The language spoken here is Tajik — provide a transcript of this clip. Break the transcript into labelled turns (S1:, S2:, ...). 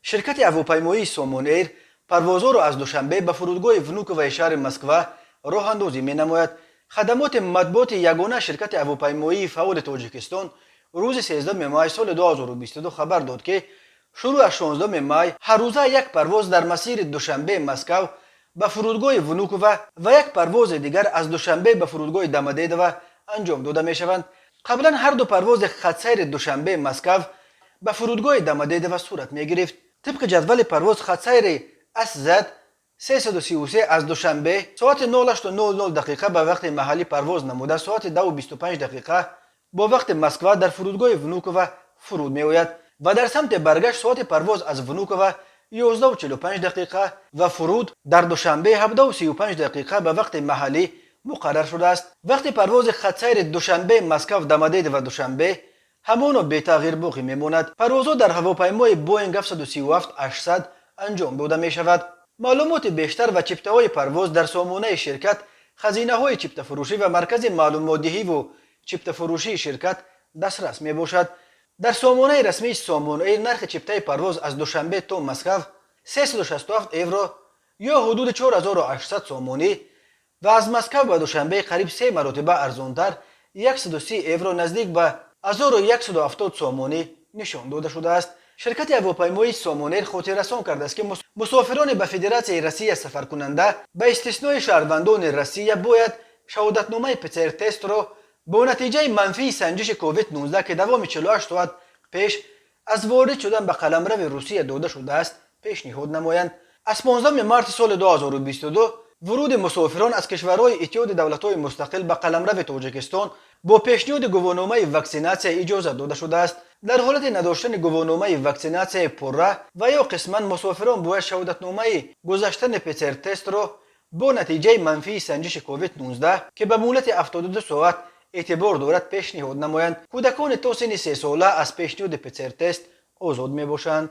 S1: Ширкати ҳавопаймоии Сомон Эйр парвозҳоро аз Душанбе ба фурудгоҳи Внуковаи шаҳри Москва роҳандозӣ менамояд. Хадамоти матбуоти ягона ширкати ҳавопаймоии фаъоли Тоҷикистон рӯзи 13 май соли 2022 хабар дод, ки шурӯъ аз 16 май ҳаррӯза як парвоз дар масири Душанбе Москав ба фурудгоҳи Внукова ва як парвози дигар аз Душанбе ба фурудгоҳи Домодедово анҷом дода мешаванд. Қаблан ҳар ду парвози хатсайри Душанбе Москав ба фурудгоҳи Домодедово сурат мегирифт. Тибқи ҷадвали парвоз, хатсайри SZ 333 аз Душанбе соати 08:00 дақиқа ба вақти маҳаллӣ парвоз намуда, соати 10:25 дақиқа бо вақти Москва дар фурудгоҳи Внукова фуруд меояд ва дар самти баргашт соати парвоз аз Внукова 11:45 дақиқа ва фуруд дар Душанбе 17:35 дақиқа ба вақти маҳаллӣ муқаррар шудааст. Вақти парвози хатсайри Душанбе Москав Домодедово Душанбе ҳамоно бетағйир боқӣ мемонад. Парвозҳо дар ҳавопаймои Боинг 737-800 анҷом дода мешавад. Маълумоти бештар ва чиптаҳои парвоз дар сомонаи ширкат, хазинаҳои чиптафурӯшӣ ва маркази маълумотдиҳиву чиптафурӯшии ширкат дастрас мебошад. Дар сомонаи расмии Сомон Эйр нархи чиптаи парвоз аз Душанбе то Москав 367 евро ё ҳудуди 4800 сомонӣ ва аз Москав ба Душанбе қариб се маротиба арзонтар, 130 евро, наздик ба 1170 сомонӣ нишон дода шудааст. Ширкати ҳавопаймоии Сомон Эйр хотиррасон кардааст, ки мусофирони ба Федератсияи Россия сафаркунанда, ба истиснои шаҳрвандони Россия, бояд шаҳодатномаи ПЦР тестро бо натиҷаи манфии санҷиши COVID-19, ки давоми 48 соат пеш аз ворид шудан ба қаламрави Русия дода шудааст, пешниҳод намоянд. Аз 15 марти соли 2022 вуруди мусофирон аз кишварҳои Иттиҳоди Давлатҳои Мустақил ба қаламрави Тоҷикистон бо пешниҳоди гувоҳномаи ваксинатсия иҷозат дода шудааст. Дар ҳолати надоштани гувоҳномаи ваксинатсияи пурра ва ё қисман, мусофирон бояд шаҳодатномаи гузаштани ПЦР тестро бо натиҷаи манфии санҷиши COVID-19, ки ба муҳлати 72 соат эътибор дорад, пешниҳод намоянд. Кӯдакони то синни 3 сола аз пешниҳоди ПЦР тест озод мебошанд.